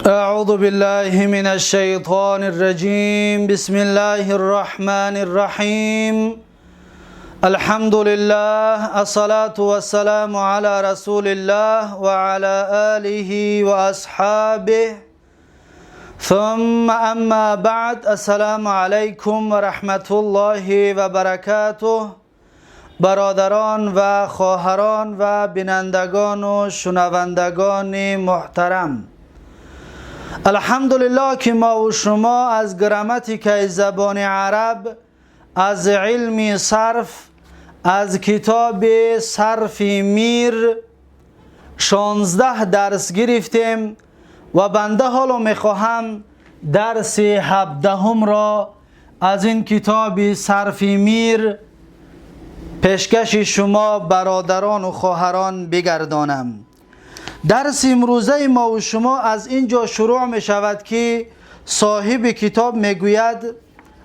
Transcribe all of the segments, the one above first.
أعوذ بالله من الشيطان الرجيم. بسم الله الرحمن الرحيم. الحمد لله، الصلاة والسلام على رسول الله وعلى آله وأصحابه، ثم أما بعد. السلام عليكم ورحمة الله وبركاته. برادران و خواهران و بینندگان و شنوندگان محترم، الحمدلله که ما و شما از گراماتیکای زبان عرب، از علم صرف، از کتاب صرف میر 16 درس گرفتیم و بنده حالا میخواهم درس 17 را از این کتاب صرف میر پیشکش شما برادران و خواهران بگردانم. درس امروزه ما و شما از اینجا شروع می شود که صاحب کتاب میگوید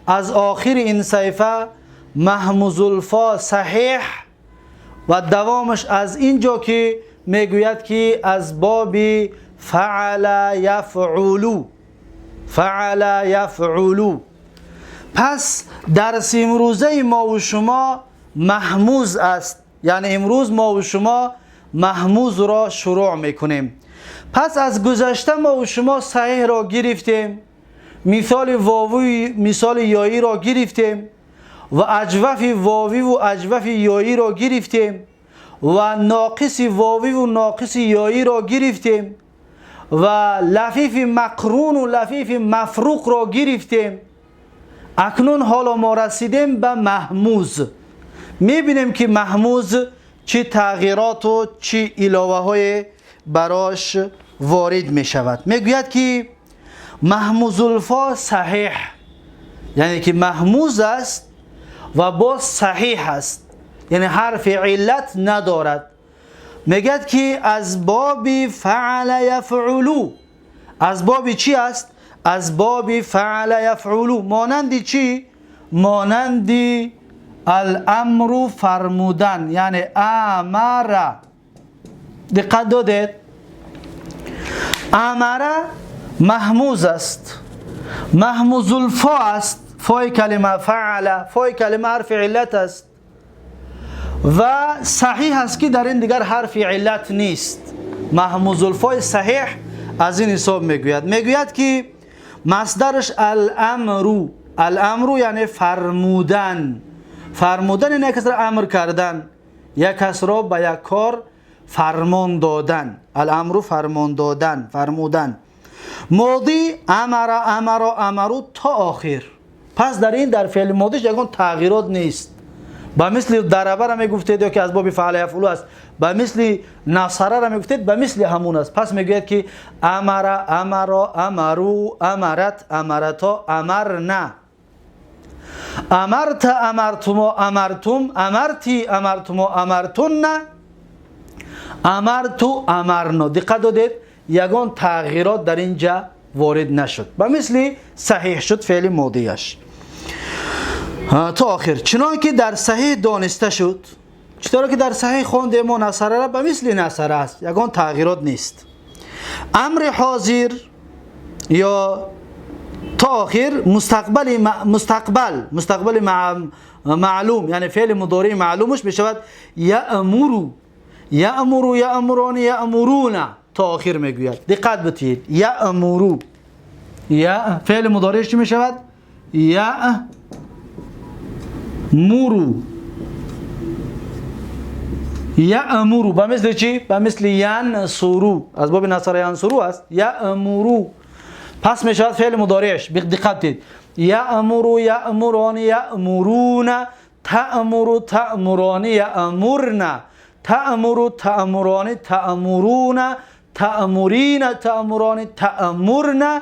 از آخر این صفحه مهموز الفا صحیح و دوامش از اینجا که میگوید که از باب فعل یفعلو، فعل یفعلو. پس درس امروزه ما و شما مهموز است، یعنی امروز ما و شما مهموز را شروع میکنیم. پس از گذشته ما و شما صحیح را گرفتیم، مثال واوی، مثال یایی را گرفتیم و اجوف واوی و اجوف یایی را گرفتیم و ناقص واوی و ناقص یایی را گرفتیم و لفیف مقرون و لفیف مفروق را گرفتیم. اکنون حالا ما رسیدیم به مهموز. میبینیم که مهموز چه تغییرات و چه علاوه های براش وارد می شود. میگوید که مهموز الفا صحیح، یعنی که مهموز است و باز صحیح است، یعنی حرف علت ندارد. میگوید که از باب فعل یفعلو، از باب چی است؟ از باب فعل یفعلو. مانند چی؟ مانند الامر فرمودن، یعنی امر. دقت دادید؟ امر مهموز است، مهموز الفا است، فای کلمه فعل، فای کلمه حرف علت است و صحیح است که در این دیگر حرف علت نیست. مهموز الفای صحیح از این حساب میگوید، میگوید که مصدرش الامر، الامر یعنی فرمودن. فرمودن یعنی یک کس را امر کردن، یک کس را به یک کار فرمان دادن. الامر فرمان دادن، فرمودن. ماضی امر، امر، امرو تا آخر. پس در این در فعل ماضیش یگان تغییرات نیست. به مثل ضربه را میگفتید یا که از باب فعل یفعل است، به مثل نصره را میگفتید، به مثل همون است. پس میگوید که امر، امر، امرو، امرت، امرتا، امرنا، امرت، امرتما، امرتم، امرتی، امرتما، امرتن، امرتو، امرنا. دقت دادید؟ یگان تغییرات در اینجا وارد نشد، به مثل صحیح شد فعل ماضیش تا آخر. چنان که در صحیح دانسته شد، چطور که در صحیح خواندیم ما نصره را، به مثل نصره است، یگان تغییرات نیست. امر حاضر یا تا آخر مستقبل، مستقبل، مستقبل معلوم، یعنی فعل مضارع معلومش میشود یأمر، یأمر، یأمران، یأمرون تا آخر میگوید. دقت بتید، یأمر، یا فعل مضارعش چی میشود؟ یأمر، یأمر به مثل چی؟ به مثل ینصرو، از باب نصر ینصرو است. یأمر پس میشود فعل مضارعش. دقت دید، یأمر، یأمران، یأمرون، تأمر، تأمران، یأمرن، تأمر، تأمران، تأمرون، تأمرین، تأمران، تأمرن،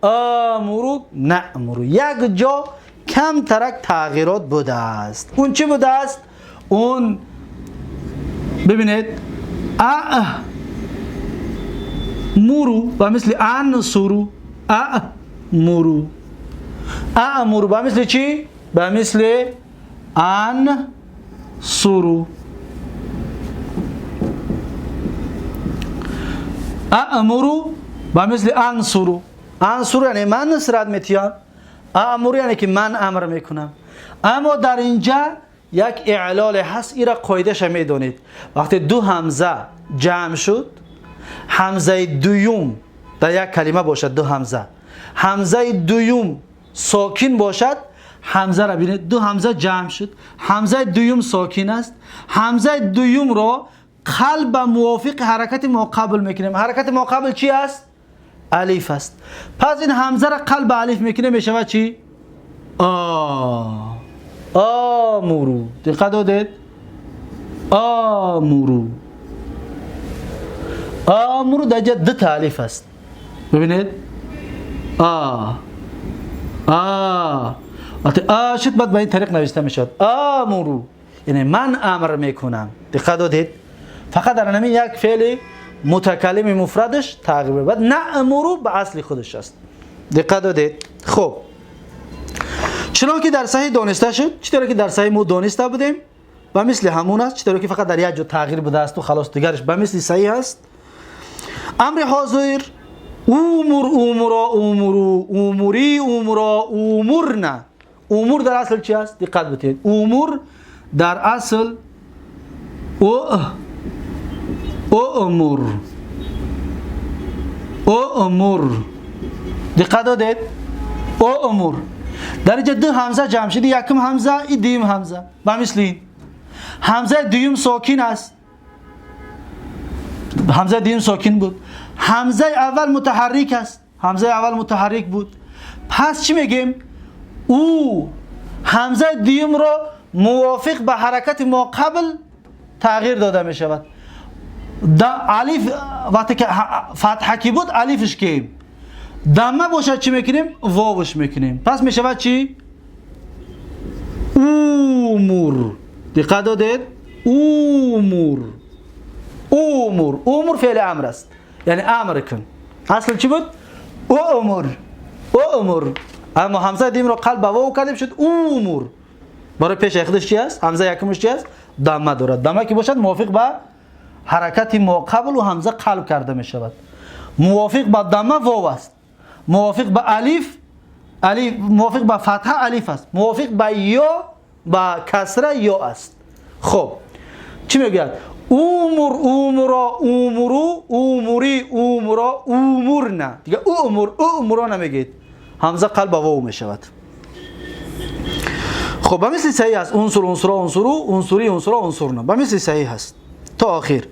آمر، نأمر. یک جا کم ترک تغییرات بوده است. اون چی بوده است؟ اون ببینید مرو و مثل انصرو، امرو، امرو به مثل چی؟ به مثل انصرو. امرو Ба мисли انصروا. انصروا یعنی من نصرت میتیم، امر یعنی که من امر میکنم. اما در اینجا یک اعلال هست، ایرا قاعده‌ش میدونید. وقتی دو همزه جمع شد، همزه دوم در یک کلمه باشد، دو همزه، همزه دوم ساکن باشد، همزه را ببینید، دو همزه جمع شد، همزه دوم ساکن است، همزه دوم را قلب موافق حرکت ما قبل میکنیم. حرکت ما قبل چی است؟ الف است. پس این همزه را قلب الف میکنیم، میشود چی؟ آ. آمرو. دقت دادید؟ آمرو. آمرو در اینجا دو تا الف است. ببینید آ آ، وقتی آ شد بعد به این طریق نوشته میشد آمرو، یعنی من امر میکنم. دقت دادید؟ فقط در همین یک فعل متکلم مفردش تغییر، بعد نأمرو به اصل خودش است. دقت دادید؟ خب چنان که در صحیح دانسته شد، چطور که در صحیح ما دانسته بودیم و مثل همون است، چطور که فقط در یک جا تغییر بوده است و خلاص دیگرش به مثل صحیح است. امر حاضر امور، امورا، امورو، اموری، امورا، امورنا. امور در اصل چی است؟ دقت بدید. امور در اصل او امور، او امور. دقت دادید؟ او امور. در اینجا دو همزه جمع شده، یکم همزه، این دوم همزه. به مثل این همزه دوم ساکن است، همزه دوم ساکن بود، همزه اول متحرک است، همزه اول متحرک بود. پس چی میگیم؟ او همزه دوم را موافق به حرکت ما قبل تغییر داده می شود. الف وقتی که فتحه کی بود الفش کیم، دمه باشد چی میکنیم؟ واوش میکنیم. پس می شود چی؟ امور. دقت دادید؟ امور. امور. امور فعل امر است، یعنی امر کن. اصل چی بود؟ امور. امور. اما همزه دیم رو قلب واو کردیم شد امور. برای پیش خودش چی است؟ همزه یکمش چی است؟ دمه دارد. دمه که باشد موافق به حرکت ما قبل و همزه قلب کرده می شود. موافق به دمه واو است، موافق به الف، الف موافق به فتحه الف است، موافق به یا به کسره یا است. خب چی میگوید؟ امور، امورا، امورو، اموری، امورا، امورنا. دیگه امور، امورا نمیگید، همزه قلب واو می شود. خب به مثل صحیح است. عنصر، عنصرا، عنصرو، عنصری، عنصرا، عنصرنا. به مثل صحیح است تا آخر.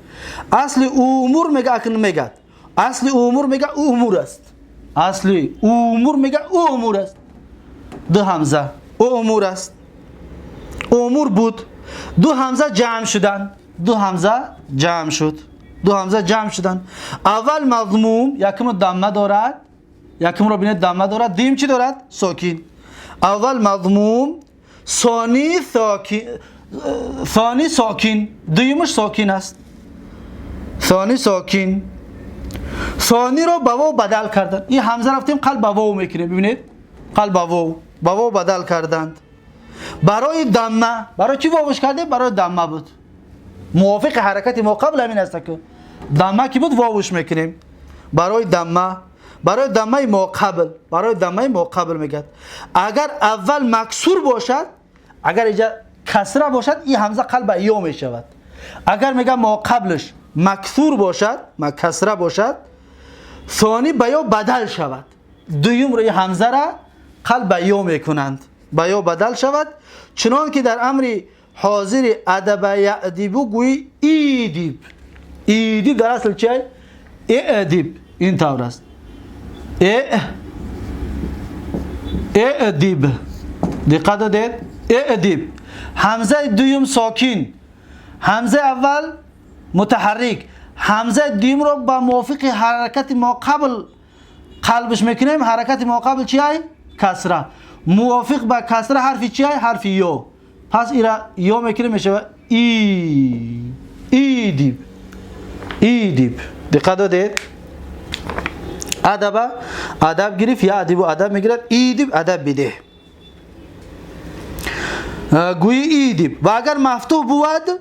اصل امور میگه، اکنون میگه اصل امور میگه امور است. اصل امور میگه امور است. دو همزه امور است، امور بود، دو همزه جمع شدن، دو همزه جمع شد، دو همزه جمع شدن. اول مضموم، یکم دمه دارد، یکم رو ببینید دمه دارد، دیم چی دارد؟ ساکن. اول مضموم، ثانی ساکن، ثانی ساکن، دویمش ساکن است، ثانی ساکن. ثانی رو به واو بدل کردن. این همزه رفتیم قلب به واو میکنیم، ببینید قلب به واو، به واو بدل کردند. برای دمه، برای چی واوش کردیم؟ برای دمه بود، موافق حرکت ما قبل همین است که دمه کی بود واوش میکنیم. برای دمه، برای دمه ما قبل، برای دمه ما قبل میگه اگر اول مکسور باشد، اگر اینجا کسره باشد این همزه قلب یا میشود. اگر میگه ما قبلش مکسور باشد، ما کسره باشد، ثانی به یا بدل شود، دوم روی همزه را قلب یا میکنند، به یا بدل شود. چنان که در امر حاضر ادب یادیبو گویی ایدیب. ایدیب در اصل چیه؟ ادیب. این طور است. ادیب. دقت دادید؟ ادیب. همزه دوم ساکن، همزه اول متحرک، همزه دوم رو با موافق حرکت ما قبل قلبش میکنیم. حرکت ما قبل چیه؟ کسره. موافق با کسره حرفی چیه؟ حرف یو. پس ایرا یو میکنیم میشه ای ایدیب. ایدیب. دقت دادید؟ ادب، ادب گرفت یا ادب و ادب میگیرد. ایدیب ادب بده. گویی ایدیب. و اگر مفتوح بود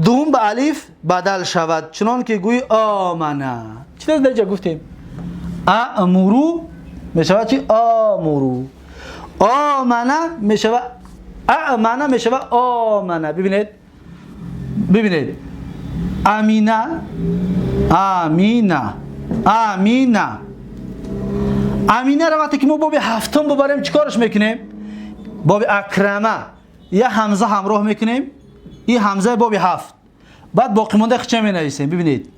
دوم به الف بدل شود، چنان که گویی آمنه. چطور در اینجا گفتیم؟ امرو میشود چی؟ آمرو. آمنه میشود امنه میشود آمنه. ببینید ببینید امینه امینه امینه امینه را وقتی که ما باب هفتم ببریم چیکارش میکنیم؟ باب اکرمه یه همزه همراه میکنیم، این همزه باب هفت، بعد باقی مونده چه می نویسیم؟ ببینید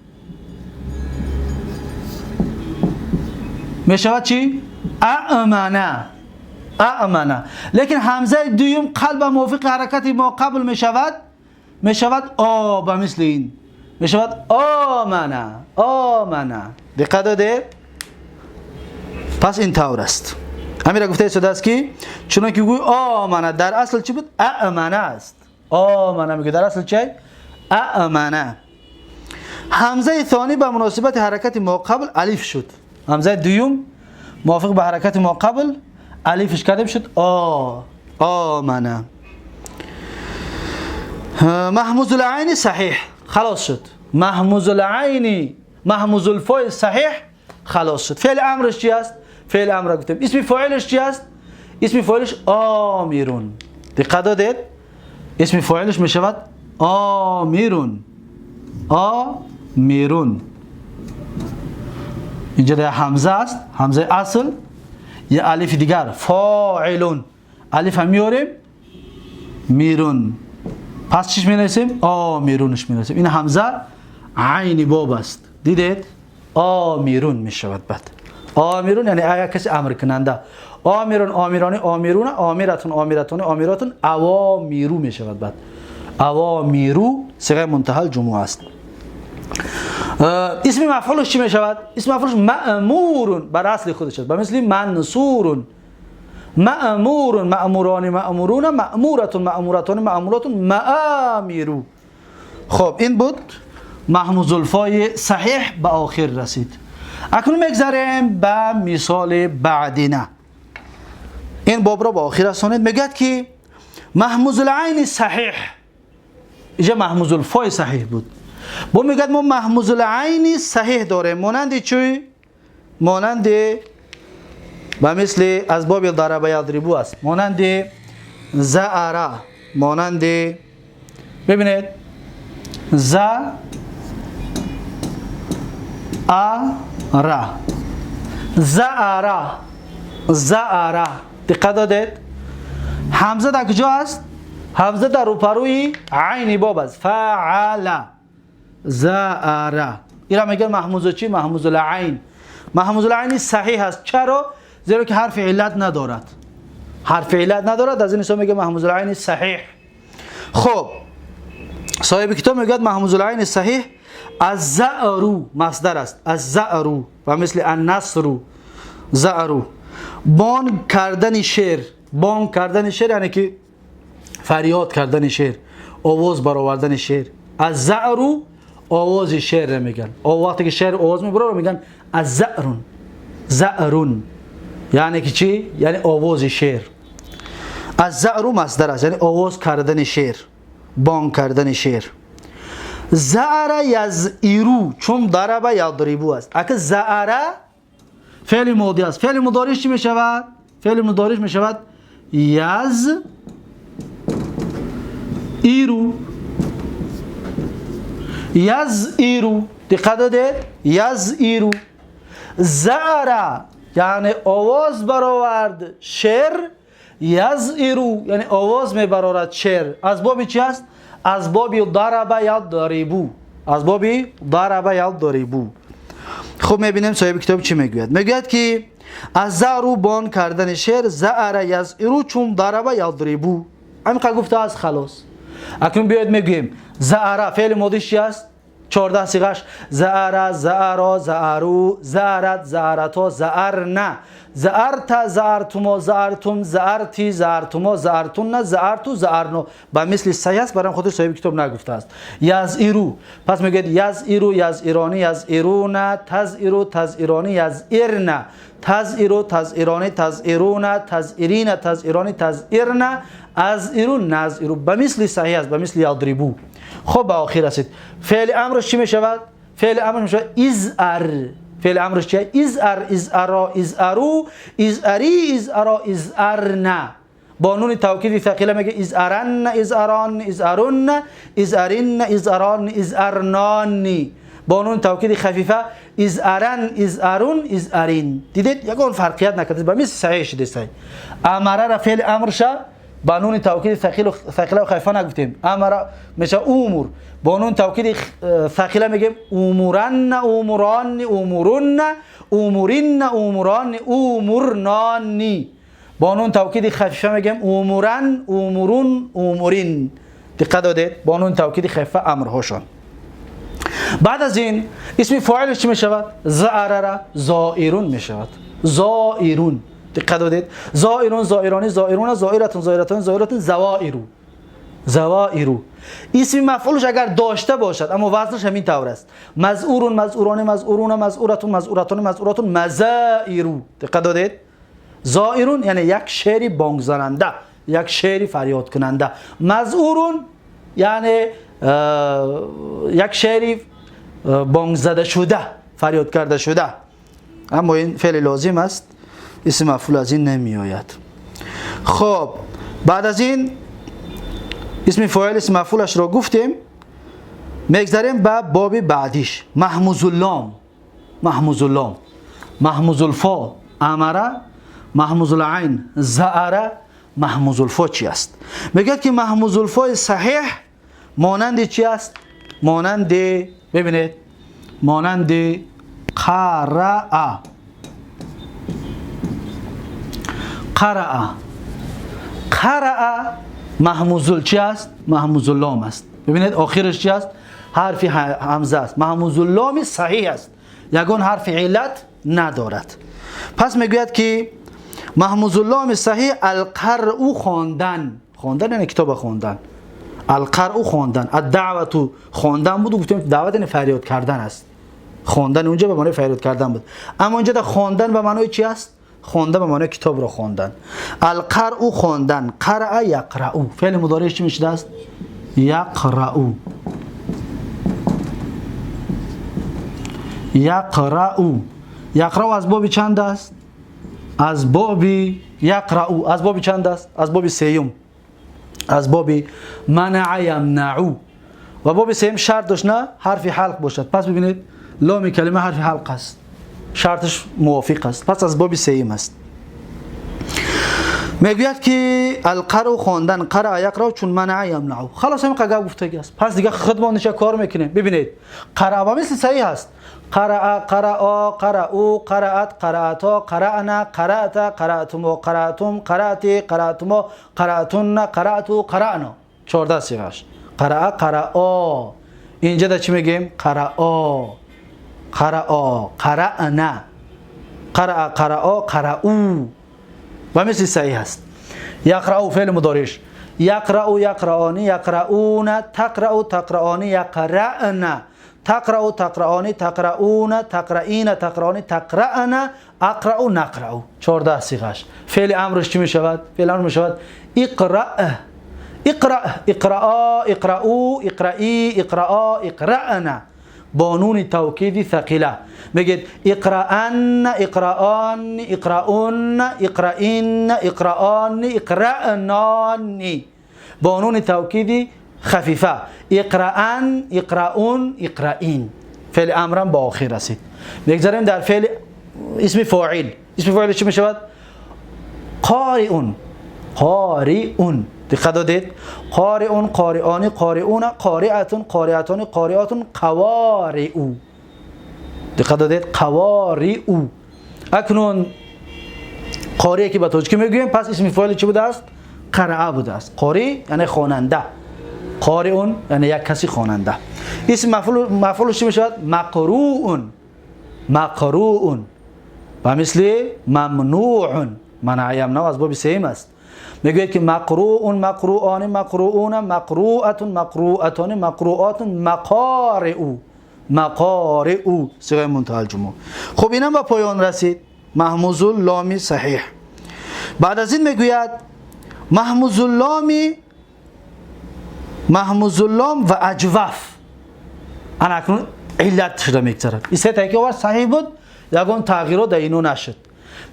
میشود چی؟ امنه امنه. لیکن همزه دوم قلب موافق حرکت ما قبل میشود، میشود آ، به مثل این میشود آمنه آمنه. دقت داده؟ پس این طور است. همین را گفته شده است که چون که گوی آمنه در اصل چی بود؟ امنه است. آمنه میگه در اصل چی؟ امنه. همزه ثانی به مناسبت حرکت ما قبل الف شد. همزه دوم موافق به حرکت ما قبل الفش کردیم شد آ، آمنه. محموز العین صحیح خلاص شد. محموز العین محموز الفاء صحیح خلاص شد. فعل امرش چی است؟ فعل امر گفتیم. اسم فاعلش چی است؟ اسم فاعلش آمیرون. دقت دادید؟ اسم فاعلش میشود آمیرون. آمیرون. اینجا در همزه است، همزه اصل، یه الف دیگر فاعلون، الف هم میاریم میرون. پس چیش می نویسیم؟ آمیرونش می نویسیم. این همزه عین باب است. دیدید؟ آمیرون می شود. بعد آمیرون یعنی اگر کسی امر کننده، آمیرون آمیرانی آمیرون آمیرتون آمیرتون آمیراتون اوامیرو می شود. بعد اوامیرو صیغه منتهی الجموع است. اسم مفعولش چی می شود؟ اسم مفعولش مأمور بر اصل خودش است، به مثل منصور. مأمور مأموران مأمورون مأمورتون مأمورتان مأموراتون مآمیرو. خب این بود محموز الفای صحیح به آخر رسید. اکنون میگذریم به مثال بعدینه. این باب را به آخر رسانید. میگه که محموز العین صحیح، اینجا محموز الفای صحیح بود، با میگه ما محموز العین صحیح داریم، مانند چی؟ مانند به مثل از باب ضرب یضربو است، مانند زعره، مانند ببینید ز ا را زعره زعره. دقت دادید؟ همزه در کجا است؟ همزه در روپروی عین باب است. فعل زعره. این را میگن محموز چی؟ محموز العین. محموز العین صحیح است. چرا؟ زیرا که حرف علت ندارد. حرف علت ندارد، از این حساب میگه محموز العین صحیح. خب صاحب کتاب میگه محموز العین صحیح از زعرو مصدر است، از زعرو و مثل النصر زعرو، بانگ کردن شعر. بانگ کردن شعر یعنی که فریاد کردن شعر، آواز برآوردن شعر. از زعرو آواز شعر میگن. وقتی که شعر آواز میبره میگن از زعرون. زعرون یعنی که چی؟ یعنی آواز شعر. از زعرو مصدر است، یعنی آواز کردن شعر، بانگ کردن شعر. زعر یزئرو چون ضرب یضربو است. اگه زعر فعل ماضی است، فعل مضارعش چی میشود؟ فعل مضارعش میشود یز ایرو. یز ایرو. دقت دادید؟ یز ایرو. زعر یعنی آواز برآورد شعر، یز ایرو یعنی آواز میبرارد شعر. از باب چی است؟ از باب ضرب یضربو. از باب ضرب یضربو. خب میبینیم صاحب کتاب چی میگوید. میگوید که از زعرو بان کردن شعر، زعر یزئرو چون ضرب یضربو. همین گفته از خلاص. اکنون بیاید میگوییم زعر فعل ماضیش چی است؟ 14 صیغه‌اش زعر زعرا زعرو زعرت زعرتا زعرنا زعرت زعرتما زعرتم زعرتی زعرتما زعرتن زعرتو زعرنو. به مثل صحیح است، برای خودش صاحب کتاب نگفته است. یزئرو پس میگه یزئرو یزئرانی یزئرون تزئرو تزئرانی یزئرن تزئرو تزئرانی تزئرون تزئرین تزئرانی تزئرن ازئرو نزئرو. به مثل صحیح است، به مثل یضربو. خب به آخر رسید. فعل امرش چی میشود؟ فعل امر میشود ازعر. فعل امرش چیه؟ ازأر، ازأرا، ازأرو، ازأری، ازأرا، ازأرنا. با نون توکید ثقیله میگه ازأرن، ازأران، ازأرن، ازأرن، ازأران، ازأرنانی. با نون توکید خفیفه ازأرن، ازأرون، ازأرین. دیدید یگان فرقیت نکرده، به مثل صحیح شده. صحیح امره را فعل امرش با نون توکید ثقیله و خفیفه نگفتیم. امر میشه امور، با نون توکید ثقیله میگیم امورن، اموران، امورن، امورین، اموران، امورنانی. با نون توکید خفیفه میگیم امورن، امورون، امورین. دقت دادید؟ با نون توکید خفیفه امرهاشون. بعد از این اسم فاعلش چی میشود؟ زأر زائرون میشود. زائرون. دقت دادید؟ زائرون، زائرانی، زائرون، زائرتون، زائرتون، زائرتون، زوائرو، زوائرو. اسم مفعولش اگر داشته باشد اما وزنش همین طور است. مزعورون، مزعوران، مزعورون، مزعورتون، مزعورتون، مزعورتون، مزائرو. دقت دادید؟ زائرون یعنی یک شعر بانگ زننده، یک شعر فریاد کننده. مزعورون یعنی یک شعر بانگ زده شده، فریاد کرده شده. اما این فعل لازم است، اسم مفعول از این نمی آید. خب بعد از این اسم فاعل اسم مفعولش را گفتیم، میگذریم به باب بعدیش، محموز اللام. محموز اللام، محموز الفا امره، محموز العین زأره. محموز الفا چی است؟ میگه که محموز الفا صحیح مانند چی است؟ مانند، ببینید، مانند قرأ. قرأ، قرأ محموز چی است؟ محموز اللام است. ببینید آخرش چی است؟ حرف همزه است. محموز اللام صحیح است، یگان حرف علت ندارد. پس میگوید که محموز اللام صحیح القرء خواندن، خواندن یعنی کتاب خواندن، القرء خواندن، الدعوت خواندن بود، گفتیم دعوت یعنی فریاد کردن است. خواندن اونجا به معنای فریاد کردن بود، اما اینجا در خواندن به معنای چی است؟ خواندن به معنای کتاب را خواندن. القرء خواندن، قرأ یقرأ، فعل مضارعش چی میشه است؟ یقرأ، یقرأ. یقرأ از باب چند است؟ از باب یقرأ از باب چند است؟ از باب سیوم، از باب منع یمنع. و باب سیوم شرط داشت نه حرف حلق باشد. پس ببینید لام کلمه حرف حلق است، شرطش موافق است، پس از باب سیوم است. میگوید که القرء خواندن، قرأ یقرأ چون منع یمنع. خلاص همین قگه گفتگی است. پس دیگه خودمان نشه کار میکنیم. ببینید قرأ و مثل صحیح است. قرأ، قرأ، قرأوا، قرأت، قرأتا، قرأنا، قرأت، قرأتم، قرأتم، قرأتی، قرأتما، قرأتن، قرأتو، قرأنا. 14 صیغه‌اش. قرأ، قرأ. اینجا در چی میگیم؟ قرأ، قرأ، قرأنا، قرأ، قرأ، قرأوا و مثل صحیح است. یقرأ فعل مضارعش، یقرأ، یقرآن، یقرؤون، تقرأ، تقرآن، یقرأن، تقرأ، تقرآن، تقرؤون، تقرئین، تقرآن، تقرأن، اقرأ، نقرأ. 14 صیغه‌اش. فعل امرش چی میشود؟ فعل امر میشود اقرأ، اقرأ، اقرأ، اقرأوا، اقرئی، اقرأ، اقرأن با نون توکید ثقیله. میگید اقرأن، اقرآن، اقرؤن، اقرئین، اقرآن، اقرأنان با نون توکید خفیفه. اقرأن، اقرؤن، اقرئین. فعل امرم با آخر رسید. میگذاریم در فعل اسم فاعل. اسم فاعل چی میشود؟ قارئون، قارئون. دقت دادید؟ قارئون، قارئان، قارئون، قارئتون، قارئتان، قارئاتون، قوارئو. دقت دادید؟ قوارئو. اکنون قاری که به تاجیکی میگوییم، پس اسم فاعل چی بوده است؟ قرأ بوده است. قاری یعنی خواننده، قارئون یعنی یک کسی خواننده. اسم مفعول چی میشود؟ مقروء، مقروء و مثل ممنوع، منع یمنع از باب سیم است. میگوید که مقروء، مقروءان، مقروءون، مقروءة، مقروءتان، مقروءات، مقارئ، مقارئ، صیغه منتهی الجموع. خب اینم به پایان رسید. محموز اللام صحیح. بعد از این میگوید محموز اللام، محموز اللام و اجوف. انا اکنون علت شده میگذرد. این سه تا که آورد صحیح بود، ягон тағйирот дар ино нашуд.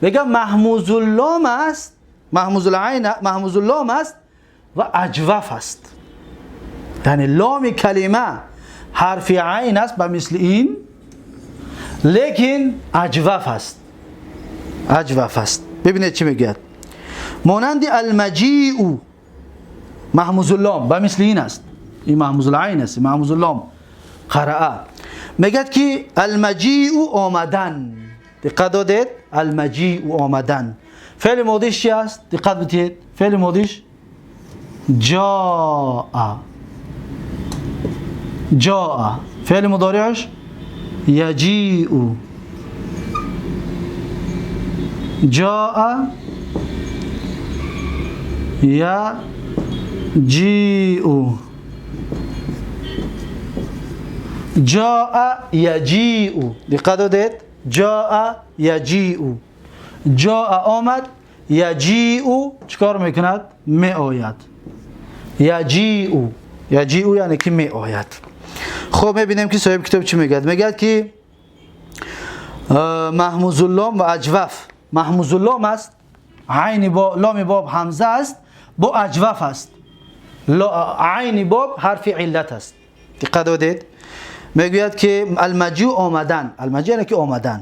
Мегӯям маҳмузуллом аст, маҳмузулайн, маҳмузуллом аст ва аҷваф аст. Яъне ломи калима ҳарфи айн аст ба мисли ин, лекин аҷваф аст. Аҷваф аст. Бибинед чӣ мегӯяд. Монанди алмаҷиу маҳмузуллом ба мисли ин аст. Ин маҳмузулайн аст, маҳмузуллом қараа. Мегӯяд ки алмаҷиу омадан. Диққат додед? Алмаҷиу омадан. Феъли модиш чи аст? Диққат бидиҳед. Феъли модиш ҷоа. Ҷоа. Феъли мудориаш яҷиу. Ҷоа яҷиу. Ҷоа яҷиу. Диққат додед? Ҷоа яҷиу. Ҷоа омад, яҷиу чикор мекунад? Меояд. Яҷиу. Яҷиу яъне ки меояд. Хуб, мебинем ки соҳиби китоб чӣ мегӯяд. Мегӯяд ки маҳмузуллом ва аҷваф. Маҳмузуллом аст, айни бо ломи боб ҳамза аст, бо аҷваф аст. Айни боб ҳарфи иллат аст. Диққат додед? Мегӯяд ки алмаҷиу омадан. Алмаҷиу яъне ки омадан.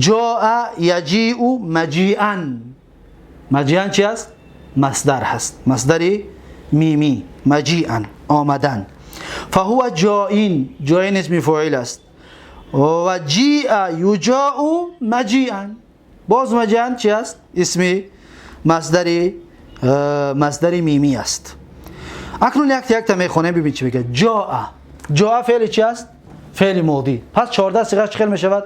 Ҷоа яҷиу маҷиан. Маҷиан чи аст? Масдар ҳаст. Масдари мими. Маҷиан омадан. Фаҳува ҷоин. Ҷоин исми фоил аст. Ва ҷиа юҷоу маҷиан. Боз маҷиан чи аст? Исми масдари мими аст. Акнун якта якта мехонем, бибин чӣ мегӯяд. Ҷоа. Ҷоа феъли чи аст? Феъли модӣ. Пас 14 сиғаш чӣ хел мешавад?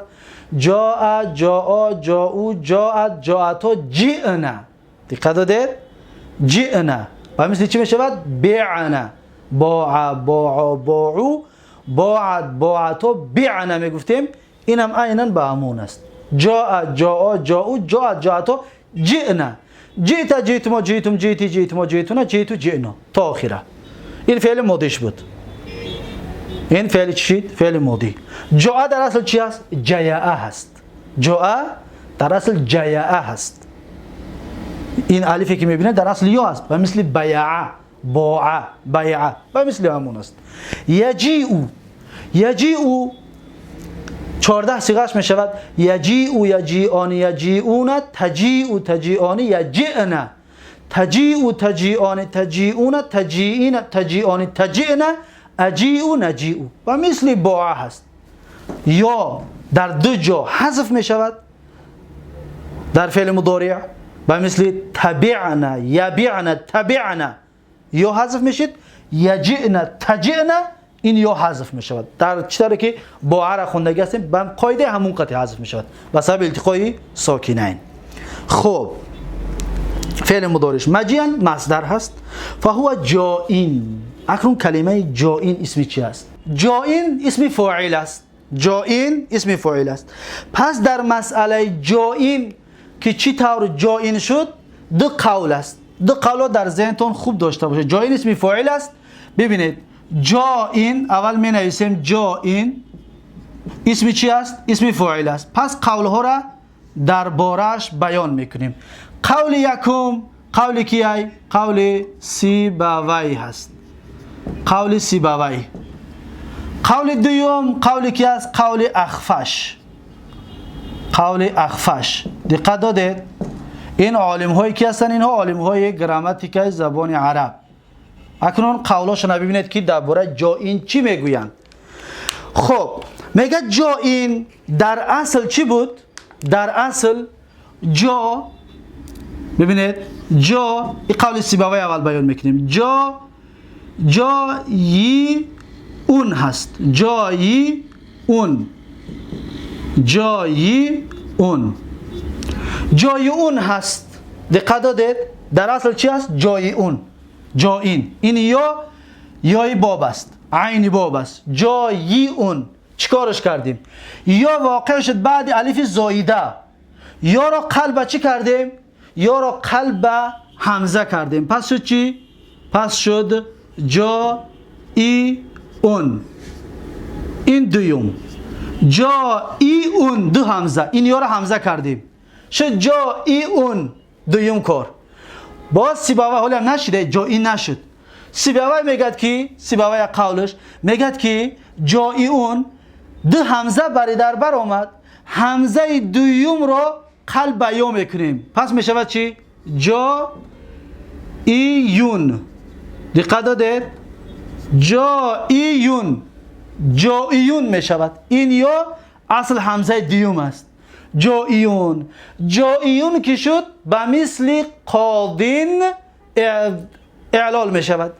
Ҷоа, ҷоо, ҷоу, ҷоат, ҷоато, ҷиъна. Диққат додед? Ҷиъна. Ба мисли чӣ мешавад? Биъна. Боа, боо, боу, боат, боато, биъна мегуфтем. Инам айнан ба ҳамон аст. Ҷоа, ҷоо, ҷоу, ҷоат, ҷоато, ҷиъна. Ҷиъта, ҷиътумо, ҷиътум, ҷиъти, ҷиътумо, ҷиътуна, ҷиъту, ҷиъно. То охира. Ин феъли модиш буд. Ин феъли чӣ шид? Феъли модӣ. Ҷоа дар асл чи аст? Ҷаяа ҳаст. Ҷоа дар асл ҷаяа ҳаст. Ин алифе ки мебинед дар асл ё аст, ба мисли баяа, боа, баяа, ба мисли ҳамон аст. Яҷиу. Яҷиу 14 сиғаш мешавад. Яҷиу, яҷиони, яҷиуна, таҷиу, таҷиони, яҷиъна. Таҷиу, таҷиони, таҷиуна, таҷиина, таҷиони, таҷиъна, аҷиу, наҷиу. Ба мисли боа ҳаст. Ё дар ду ҷо ҳазф мешавад дар феъли мудориъ, ба мисли табиъна, ябиъна, табиъна ё ҳазф мешид, яҷиъна, таҷиъна ин ё ҳазф мешавад. Дар чӣ тавре ки боара хондагӣ ҳастем, ба қоидаи ҳамун қатъи ҳазф мешавад ба сабаби илтиқои сокинайн. Хуб, феъли мудориш маҷиан масдар ҳаст. Фаҳува ҷоин. Акнун калимаи ҷоин исми чи аст? Ҷоин исми фоил аст. Ҷоин исми фоил аст. Пас дар масъалаи ҷоин ки чӣ тавр ҷоин шуд, ду қавл аст. Ду қавлро дар зеҳнтон хуб дошта бошед. Ҷоин исми фоил аст. Бибинед, ҷоин аввал менависем. Ҷоин исми чи аст? Исми фоил аст. Пас қавлҳоро дар борааш баён мекунем. Қавли якум қавли кияй? Қавли Сибавай ҳаст. Қавли Сибавай. Қавли дуюм қавли ки аст? Қавли Ахфаш. Қавли Ахфаш. Диққат додед? Ин олимҳое ки ҳастанд, инҳо олимҳои грамматикаи забони араб. Акнун қавлошона бибинед ки дар бораи ҷоин чӣ мегӯянд. Хуб, мегӯяд ҷоин дар асл чӣ буд? Дар асл ҷо, бибинед, ҷо, и қавли Сибавай аввал баён мекунем. Ҷо, ҷои ун ҳаст. Ҷои ун. Ҷои ун. Ҷои ун ҳаст. Диққат додед? Дар асл чӣ аст? Ҷои ун. Ҷоин. Ин ё ёи боб аст. Айни боб аст. Ҷои ун. Чӣ кораш кардем? Ё воқеъ шуд баъди алифи зоида. Ёро қалба чӣ кардем? Ёро қалба ҳамза кардем. Пас шуд чӣ? Пас шуд ҷои ун. Ин дуюм. ҷоиун ду ҳамза, ин ёро ҳамза кардем, шуд ҷоиун. Дуюм кор боз Сибавай ҳолиам нашида, ҷои нашуд. Сибавай мегӯяд ки, Сибавай қавлаш мегӯяд ки ҷоиун ду ҳамза бари дар бар омад, ҳамзаи дуюмро қалб ба ё мекунем, пас мешавад чӣ? Ҷоиюн. Диққат додед? Ҷоиюн, ҷоиюн мешавад. Ин ё асл ҳамзаи дуюм аст. Ҷоиюн, ҷоиюн ки шуд, ба мисли қодин эълол мешавад.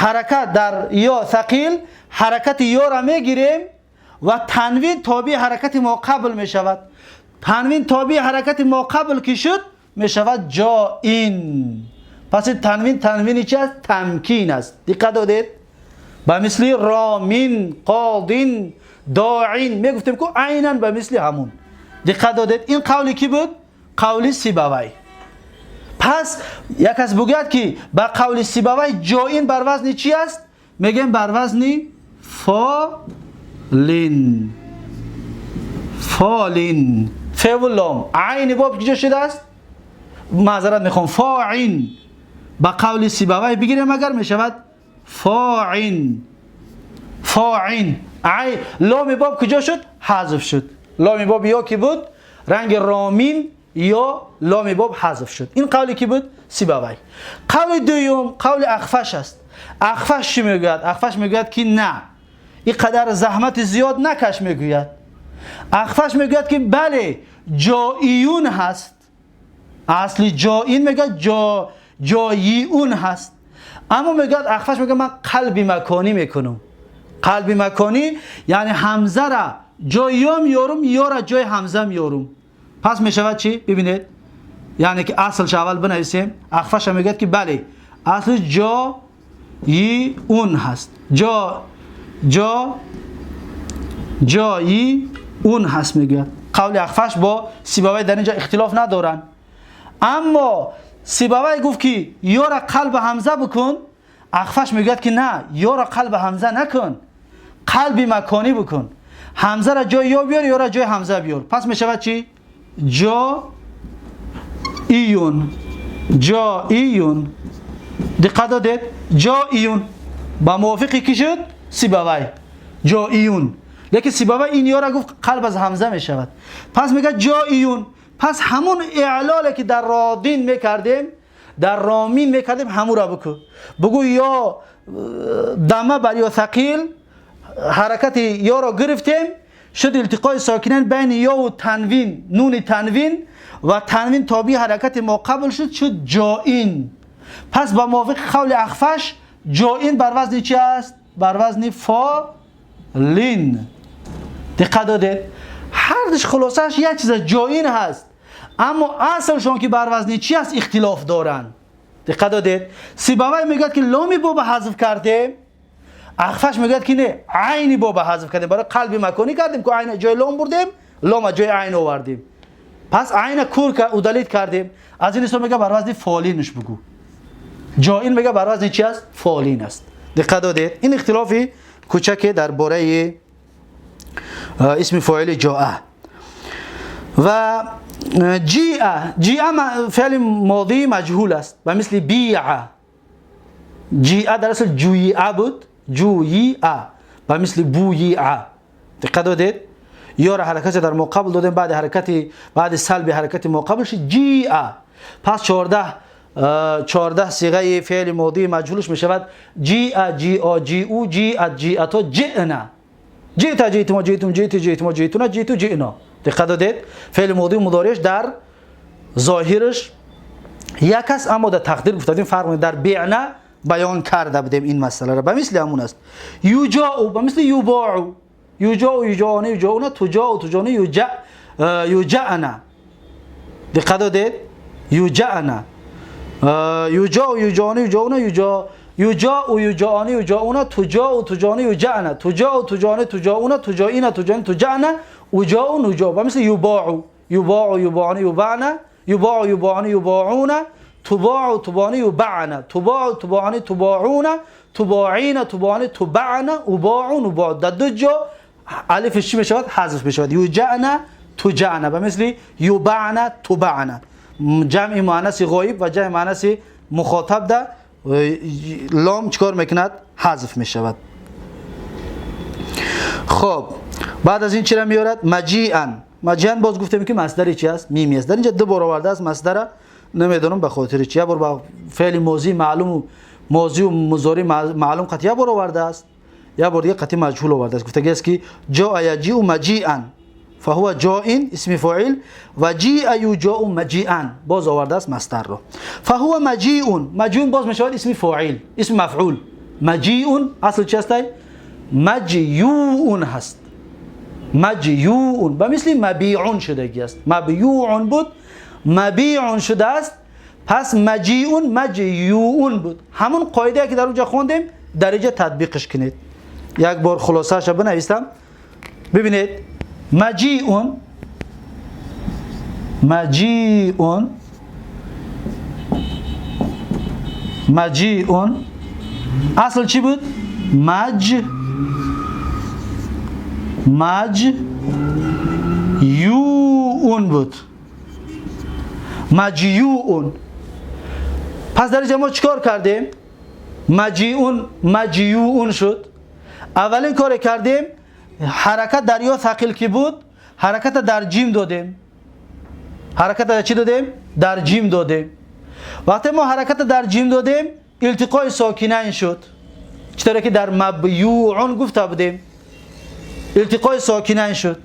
Ҳаракат дар ё сақил, ҳаракати ёра мегирем ва танвин тобеи ҳаракати моқабл мешавад. Танвин тобеи ҳаракати моқабл ки шуд, мешавад ҷоин. Пас ин танвин танвини чи аст? Тамкин аст. Диққат додед? Ба мисли ромин, қодин, доин мегуфтем ку, айнан ба мисли ҳамун. Диққат додед? Ин қавли кӣ буд? Қавли Сибавай. Пас як кас бигӯяд ки ба қавли Сибавай ҷоин бар вазни чи аст? Мегӯем бар вазни фолин. Фолин, феву лом, айни боб куҷо шудааст? Маъзарат мехоҳам, фоин. Ба қавли Сибавай бигирем агар, мешавад фоин. Фоин, ай ломи боб куҷо шуд? Ҳазф шуд. Ломи боб ё ки буд ранги ромин, ё ломи боб ҳазф шуд. Ин қавли ки буд? Сибавай. Қавли дуюм қавли Ахфаш аст. Ахфаш чӣ мегӯяд? Ахфаш мегӯяд ки на, ин қадар заҳмати зиёд накаш. Мегӯяд, Ахфаш мегӯяд ки бале, ҷоиюн ҳаст, асли ҷоин, мегӯяд ҷоиун ҳаст, аммо мегӯяд Ахфаш, мегӯяд ман қалби маконӣ мекунам. Қалби маконӣ яъне ҳамзара ҷои ё меёрум, ёра ҷои ҳамза меёрум. Пас мешавад чӣ? Бибинед, яъне ки аслша аввал бинависем. Ахфаша мегӯяд ки бале, асли ҷоиун ҳаст, ҷо ҷо ҷоиун ҳаст, мегӯяд. Қавли Ахфаш бо Сибавай дар инҷо ихтилоф надоранд, аммо Сибавай гуфт ки ёра қалба ҳамза бикун, Ахфаш мегӯяд ки на, ёра қалба ҳамза накун, қалби маконӣ бикун, ҳамзара ҷои ё биёр, ёра ҷои ҳамза биёр. Пас мешавад чӣ? Ҷоиюн, ҷоиюн. Диққат додед? Ҷоиюн ба мувофиқи кӣ шуд? Сибавай, ҷоиюн. Лекин Сибавай ин ёра гуфт қалб аз ҳамза мешавад. Пас мегӯяд ҷоиюн. Пас ҳамун эълоле ки дар родин мекардем, дар ромин мекардем, ҳамура бикун. Бугӯ ё дама бар ё сақил, ҳаракати ёро гирифтем, шуд илтиқои сокинайн байни ёву танвин, нуни танвин, ва танвин тобеи ҳаракати моқабл шуд, шуд ҷоин. Пас ба мувофиқи қавли Ахфаш ҷоин бар вазни чи аст? Бар вазни фолин. Диққат додед? Ҳардуш хулосааш як чиз аст, ҷоин ҳаст, аммо аслшон ки бар вазни чи аст, ихтилоф доранд. Диққат додед? Сибавай мегӯяд ки ломи боба ҳазф кардем, Ахфаш мегӯяд ки не, айни боба ҳазф кардем, барои қалби маконӣ кардем ку, айна ҷои лом бурдем, лома ҷои айн овардем, пас айна кур удалить кардем. Аз ин ҳисоб мега бар вазни фолинш бугӯ. Ҷоин мега бар вазни чи аст? Фолин аст. Диққат додед? Ин ихтилофи кӯчаке дар бораи исми фоили ҷоа. Ва ҷиа. Ҷиа феъли модии маҷҳул аст, ба мисли биа. Ҷиа дар асл ҷуиа буд, ҷуиа, ба мисли буиа. Диққат додед? Ёра ҳаракати дар моқабл додем, баъди ҳаракати, баъди салби ҳаракати моқабл шуд ҷиа. Пас 14 сиғаи феъли модии маҷҳулш мешавад ҷиа, ҷио, ҷиу, ҷиат, ҷиато, ҷина, ҷита, ҷитмо, ҷитум, ҷити, ҷитмо, ҷитуна, ҷиту, ҷино. Диққат додед? Феъли модии мудориш дар зоҳираш як аст, аммо дар тақдир гуфтадим фарқ. Дар биъна баён карда будем ин масъаларо. Ба мисли ҳамун аст юҷоу, ба мисли юбоу, юҷоу, юҷоуна, юҷоуна, туҷоу, туҷоуна, юҷаъна. Диққат додед? Юҷаъна, юҷоу, юҷоуна, юҷоуна, юҷоу, юҷоуна, юҷоуна, туҷоу, туҷоуна, юҷаъна, туҷоу, туҷоуна, туҷоуна, туҷоина, туҷоина, туҷаъна, уҷоу, нуҷоу. Ба мисли юбоу, юбоу, юбоуна, юбаъна, юбоу, юбоуна, юбоуна, тубоу, тубоуна, юбаъна, тубоу, тубоуна, тубоуна, тубоина, тубоуна, тубаъна, убоу, нубоу. Дар ду ҷо الفش چی میشود؟ حذف میشود. یوجعنا تجعنا به مثل یبعنا تبعنا. جمع مؤنث غایب و جمع مؤنث مخاطب ده لام چیکار میکند؟ حذف میشود. خب بعد از این چرا میارد؟ مجیئا. مجیئا باز گفتیم که مصدر چی است؟ میمی است. در اینجا دو بار آورده است مصدر، نمیدونم به خاطر چی. یه بار با فعل ماضی معلوم و ماضی و مضارع معلوم قطعی یه بار آورده است، یه بار دیگه قطعی مجهول آورده است. گفته است که جاء یجیء مجیئا فهو جاء اسم فاعل و جیء یجاء مجیئا، باز آورده است مصدر رو. فهو مجیء، مجیء باز میشود اسم فاعل، اسم مفعول. مجیء اصل چی است؟ مجیوء هست. مجیوء به مثل مبیع شدگی است. مبیوع بود، مبیع شده است. پس مجیء مجیوء بود. همون قاعده که در اونجا خوندیم در اینجا تطبیقش کنید. یک بار خلاصه اش بنویسم. ببینید مجیء، مجیء، مجیء اصل چی بود؟ مج، مج یوون بود. مجیوون. پس در اینجا ما چیکار کردیم؟ مجیون مجیوون شد. اولین کار کردیم حرکت در یا ثقیل کی بود، حرکت در جیم دادیم. حرکت در چی دادیم؟ در جیم دادیم. وقتی ما حرکت در جیم دادیم التقای ساکنین شد. چطوری که در مبیوعون گفته بودیم التقای ساکنین شد.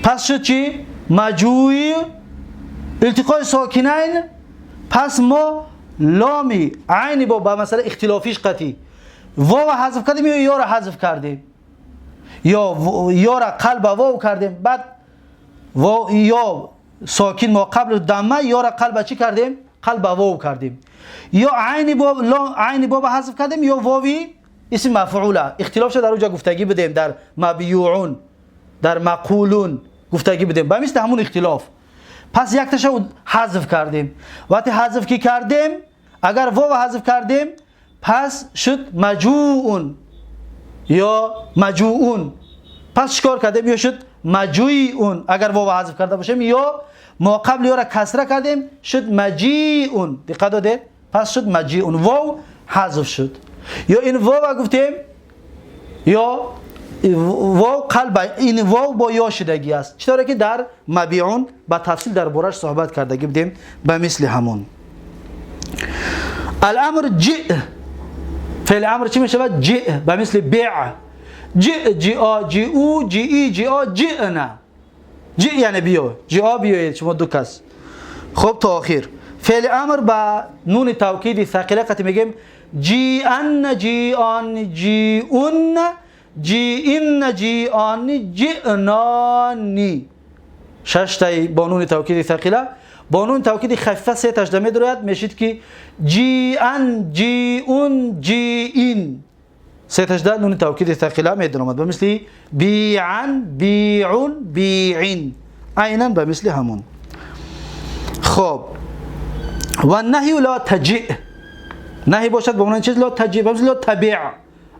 پس شد چی؟ مجوی التقای ساکنین. پس ما لامی عینی با مسئله اختلافیش قطعی واو حذف کردیم یا یا را حذف کردیم، یا را قلب واو کردیم، بعد واو یا ساکن ما قبل دمه یا را قلب چی کردیم؟ قلب واو کردیم. یا عین با لام عین با حذف کردیم یا واوی اسم مفعوله. اختلاف شد در اونجا گفتگی بدیم، در مبیوعون در مقولون گفتگی بدیم به مثل همون اختلاف. پس یک تاشو حذف کردیم. وقتی حذف کی کردیم، اگر واو حذف کردیم پس شد مجوعون یا مجوعون. پس چیکار کردیم؟ یا شد مجویون اگر واو حذف کرده باشیم، یا ما قبل یا را کسره کردیم شد مجیئون. دقت دادید؟ پس شد مجیئون، واو حذف شد. یا این واو گفتیم یا واو قلب، این واو با یا شدگی است، چطوری که در مبیعون با تفصیل در بارش صحبت کردگی بودیم به مثل همون. الامر جئ، فعل امر چی میشود؟ جئ به مثل بیع. جئ جئا جئو جئی جئا جئنا. جئ یعنی بیا، جئا بیایید شما دو کس. خب تا آخر فعل امر با نون توکید ثقیله قطعی میگیم جیئن جیئان جیئون جیئن جیئان جئنانی. شش تایی با نون توکید ثقیله، با نون توکید خفیفه سه تاش دمه دارد میشید که جیئن جیئون جیئین. سه تاش ده نون توکید ثقیله میدرآمد به مثل بیعن بیعون بیعین، عینا به مثل همون. خب و نهی لا تجئ، نهی باشد به معنی چیز لا تجئ، به مثل لا تبع،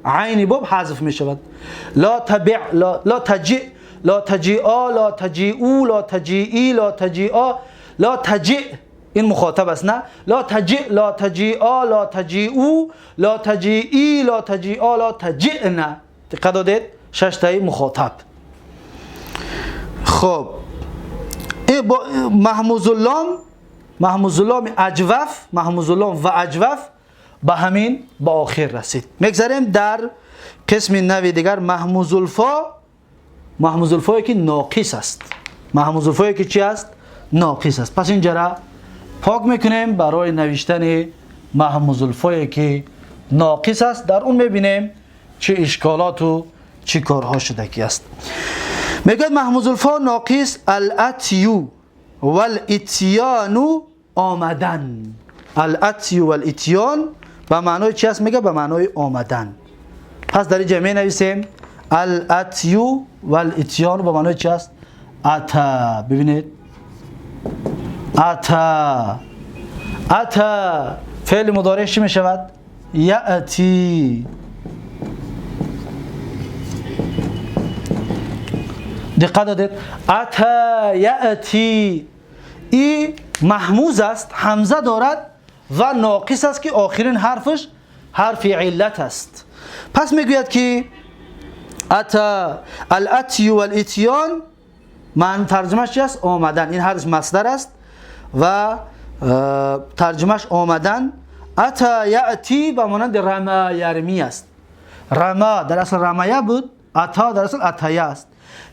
عین باب حذف می شود. لا تبع لا تجئ لا تجیئا لا تجیئو لا تجیئی لا تجیئا لا تجئ، این مخاطب است نه؟ لا تجئ لا تجیئا لا تجیئو لا تجیئی لا تجیئا لا تجئنا. دقت دادید؟ شش تایی مخاطب. خب این با محموز اللام، محموز اللام اجوف، محموز اللام و اجوف به همین به آخر رسید. میگذریم در قسم نوی دیگر، محموز الفا. محموز الفایی که ناقص است. محموز الفایی که چی است؟ ناقص است. پس اینجا را پاک میکنیم برای نوشتن محموز الفایی که ناقص است. در اون میبینیم چه اشکالات و چه کارها شدگی است. میگه محموز الفا ناقص الاتیو والاتیان آمدن. الاتیو والاتیان به معنای چی است؟ میگه به معنای آمدن. پس در اینجا می نویسیم الاتیو والاتیان به معنای چی است؟ اتا. ببینید اتا، اتا فعل مضارع چی می شود؟ یأتی. دقت دادید؟ اتا یأتی ای محموز است، همزه دارد و ناقص است که آخرین حرفش حرف علت است. پس میگوید که اتا الاتی و الاتیان من ترجمهش چی است؟ آمدن. این حرف مصدر است و ترجمهش آمدن. اتا یأتی به مانند رما یرمی است. رما در اصل رمایه بود، اتا در اصل اتایه است.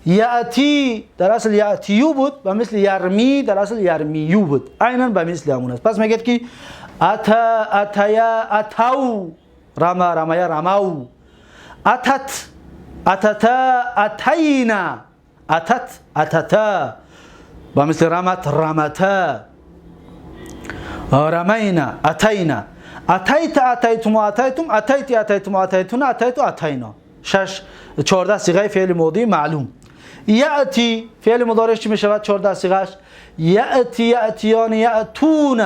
یأتی در اصل یأتیو بود و مثل یرمی در اصل یرمیو بود، عینا به مثل همون است. پس میگه که اتا اتیا اتاو، رما رمایه رماو، اتت اتتا اتینا، اتت اتتا و مثل رمت رمتا، رمینا اتینا، اتیت اتیتم اتیتم اتیتی اتیتم اتیتون اتیتو اتینا. 6 14 صیغه فعل ماضی معلوم. یأتی فعل مضارع چی میشود؟ 14 صیغهش یأتی یأتیان یأتون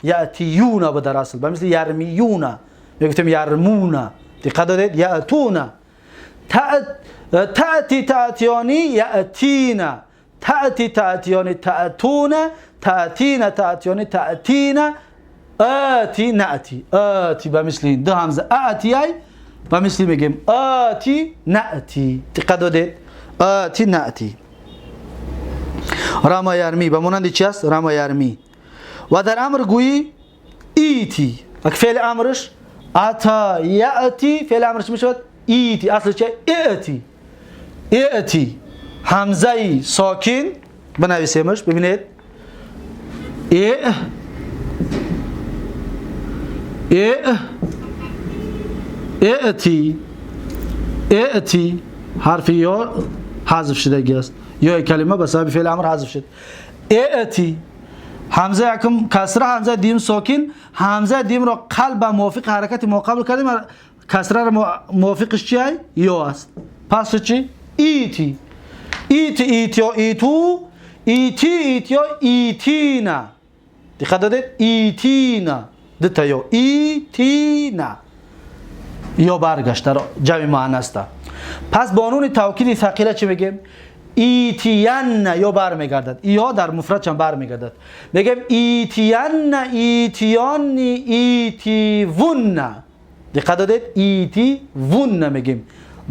یأتیون به در اصل به مثل یرمیون میگفتیم یرمون. دقت دادید؟ یأتون. تأتی تأتیانی یأتین، تأتی تأتیانی تأتون، تأتین تأتیانی تأتین، آتی نأتی. آتی به مثل این دو همزه آتی ای به مثل میگیم آتی نأتی. دقت دادید؟ آتی نأتی. رما یرمی به مانند چی است؟ رما یرمی. و در امر گویی ایتی. فعل امرش اتا یأتی، فعل امرش میشود ایتی. اصلش چیه؟ ایتی. ایتی همزه ساکن بنویسیمش. ببینید ای ای ائتی ائتی حرف یا حذف شده است، یا کلمه به سبب فعل امر حذف شد. ائتی همزه یکم کسره، همزه دیم ساکن، همزه دیم را قلب موافق حرکت ما قبل کردیم، کسره را موافقش چیه؟ یا است. پس چی؟ ایتی ایتی ایتیا ایتو، ایتی ایتیا ایتینا. دقت دادید؟ ایتینا دو تا یا ایتینا یا برگشت در جمع مؤنث. پس با نون توکید ثقیله چی میگیم؟ ایتین یا برمیگردد، یا در مفرد چند برمیگردد. میگیم ایتین ایتیان ایتیون. دقت دادید؟ ایتیون میگیم.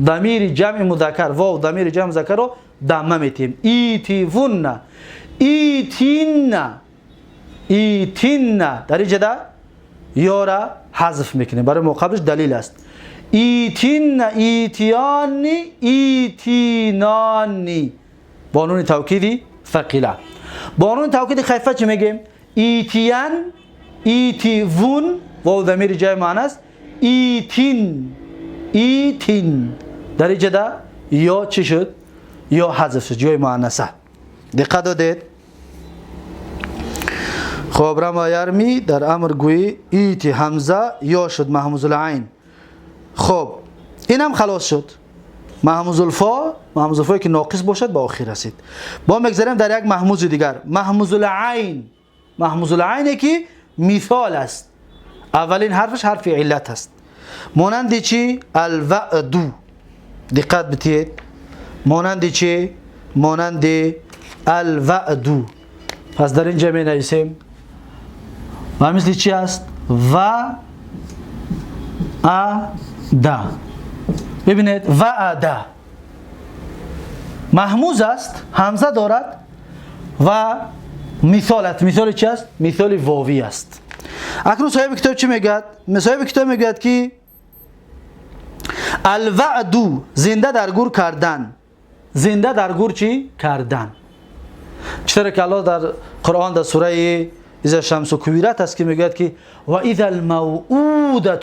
ضمیر جمع مذکر واو ضمیر جمع مذکر رو ضمه میتیم. ایتیون ایتین ایتین در اینجا یا را حذف میکنیم، برای مقابلش دلیل است. ایتین ایتیانی ایتینانی با نون توکیدی ثقیله. با نون توکید خفیفه چی میگیم؟ ایتیان ایتیوون واو ضمیر جای مؤنث، ایتین ایتین در اینجا یا چی شد؟ یا حذف شد جای مؤنثه. دقت دادید؟ خب رما یرمی در امر گویی ایتی همزه یا شد محموز العین. خب اینم خلاص شد. محموز الفا، محموز الفا که ناقص باشد به آخر رسید. با میگذریم در یک محموز دیگر، محموز العین. محموز العین که مثال است، اولین حرفش حرف علت است. مانند چی؟ الوعد. دقت بتید. مانند چی؟ مانند الوعد. پس در اینجا می نویسیم و مثل چی است؟ و ا د. ببینید وعده محموز است، همزه دارد و مثالت. مثال چی است؟ مثال واوی است. اکنون صاحب کتاب چی میگوید؟ صاحب کتاب میگوید که الوعد زنده در گور کردن. زنده در گور چی؟ کردن. چطور که الله در قرآن در سوره اذا شمس کویرت است که میگوید که و اذا الموعوده،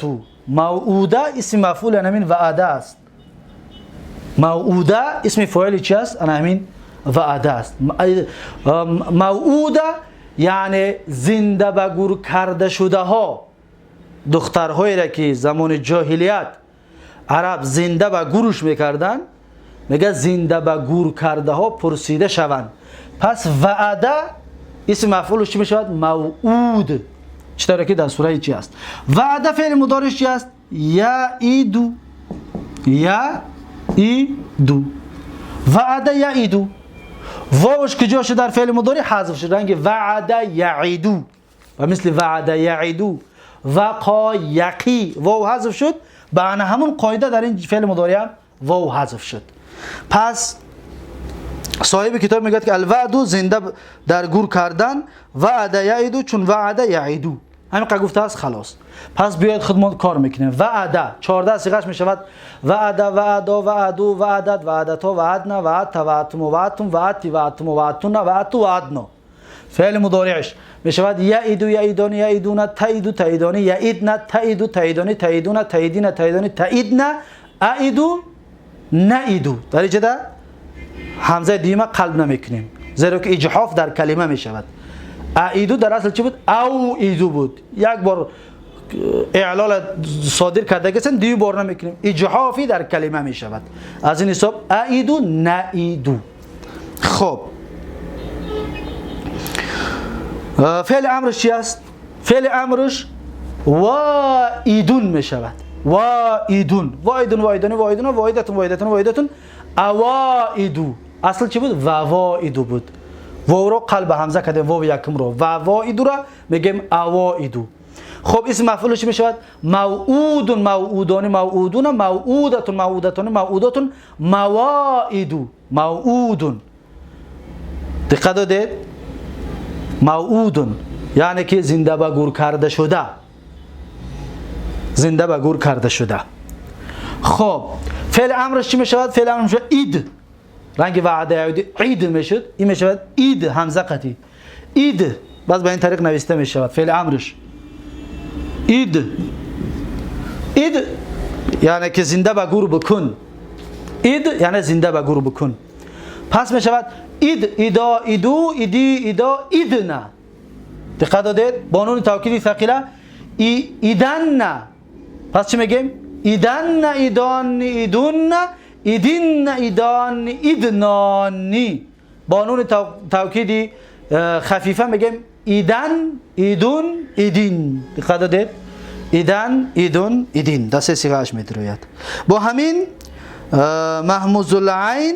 موعوده اسم مفعول همین وعده است. موعوده اسم فاعل چی است؟ همین وعده است. موعوده یعنی زنده به گور کرده شده ها، دخترهایی را که زمان جاهلیت عرب زنده به گورش میکردن، میگه زنده به گور کرده ها پرسیده شوند. پس وعده اسم مفعولش چی میشود؟ موعود. چطور که در سوره چی است؟ وعده فعل مضارعش چی است؟ یعیدو. یعیدو. وعد یعیدو. واوش کجا شد در فعل مضارع؟ حذف شد. رنگ وعد یعیدو و مثل وعد یعیدو وقا یقی واو حذف شد. به همون قاعده در این فعل مضارع هم واو حذف شد. پس صاحب کتاب میگه که الوعد زنده در گور کردن، وعد یعیدو چون وعد یعیدو همین قد گفته است خلاص. پس بیاید خودمان کار میکنیم. وعده 14 صیغه‌اش میشود وعده، وعدا، وعدو، وعدت، وعدتا، وعدنا، وعدت، وعدتم، وعدتم، وعدتی، وعدتم، وعدتن، وعدت، وعدنا. فعل مضارعش میشود یعیدو، یعیدان، یعیدون، تعیدو، تعیدانی، یعیدنا، تعیدو، تعیدانی، تعیدون، تعیدین، تعیدانی، تعیدنا، اعیدو، نعیدو. در اینجا همزه دیمه قلب نمیکنیم زیرا که اجحاف در کلمه میشود. اعیدو در اصل چی بود؟ او ایدو بود. یک بار اعلال صادر کرده گسن دیو بار نمیکنیم، اجحافی در کلمه میشود. از این حساب اعیدو نعیدو. خب فعل امرش چی است؟ فعل امرش وایدون میشود. وایدون، وایدون، وایدون، وایدون، وایدتون، وایدتون، وایدتون، اوایدو. اصل چی بود؟ ووایدو بود. واو رو قلب همزه کردیم، واو یکم رو ووایدو را میگیم اوایدو. خب اسم مفعولش میشود موعود، موعودان، موعودون، موعودتون، موعودتون، موعودتون، مواعدو، موعودون. دقت دادید؟ موعودون یعنی که زنده به گور کرده شده، زنده به گور کرده شده. خب فعل امرش چی میشود؟ فعل امرش میشود اید. رنگ وعده عید میشد، این میشود اید همزه قطعی اید. باز به این طریق نوشته میشود فعل امرش اید. اید یعنی که زنده به گور بکن. اید یعنی زنده به گور بکن. پس میشود اید، ایدا، ایدو، ایدی، ایدا، ایدنا. دقت دادید؟ با نون توکیدی ثقیله ای ایدن. پس چی میگیم؟ ایدن، ایدان، ایدون، ایدین، ایدان، ایدنانی. با نون توکیدی خفیفه میگیم ایدن، ایدون، ایدین. دقت دادید؟ ایدن، ایدون، ایدین. دسته صیغه‌اش میدروید. با همین محموز العین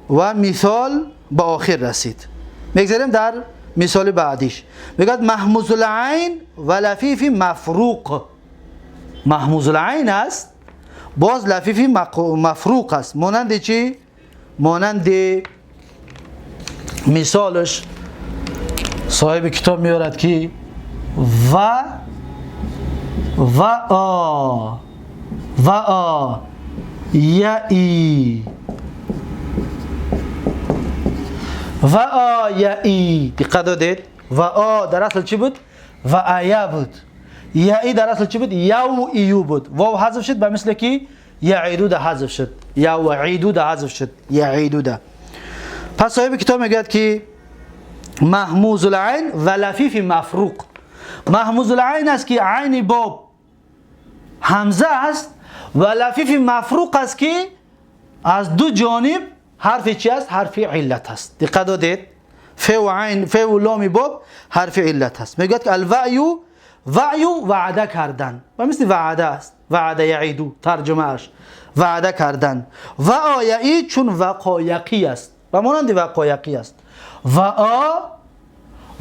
و مثال به آخر رسید. میگذاریم در مثال بعدیش. میگه محموز العین و لفیف مفروق. محموز العین است، باز لفیف مفروق است. مانند چی؟ مانند مثالش صاحب کتاب میارد که و و آ و آ یعی و آ یعی. دقت دادید؟ و آ در اصل چی بود؟ و آیا بود. یعی در اصل چی بود؟ یو ایو بود. واو حذف شد به مثل که یعیدو ده حذف شد، یا وعیدو ده حذف شد، یعیدو ده. پس صاحب کتاب میگوید که محموز العین و لفیف مفروق. محموز العین است که عین باب همزه است و لفیف مفروق است که از دو جانب حرف چی است؟ حرف علت است. دقت دادید؟ ف و عین، ف و لام باب حرف علت است. میگوید که الوعی، وعی وعده کردن و مثل وعده است. وعده یعیدو ترجمه اش وعده کردن. و آیعی چون وقایقی است و مانند وقایقی است. و آ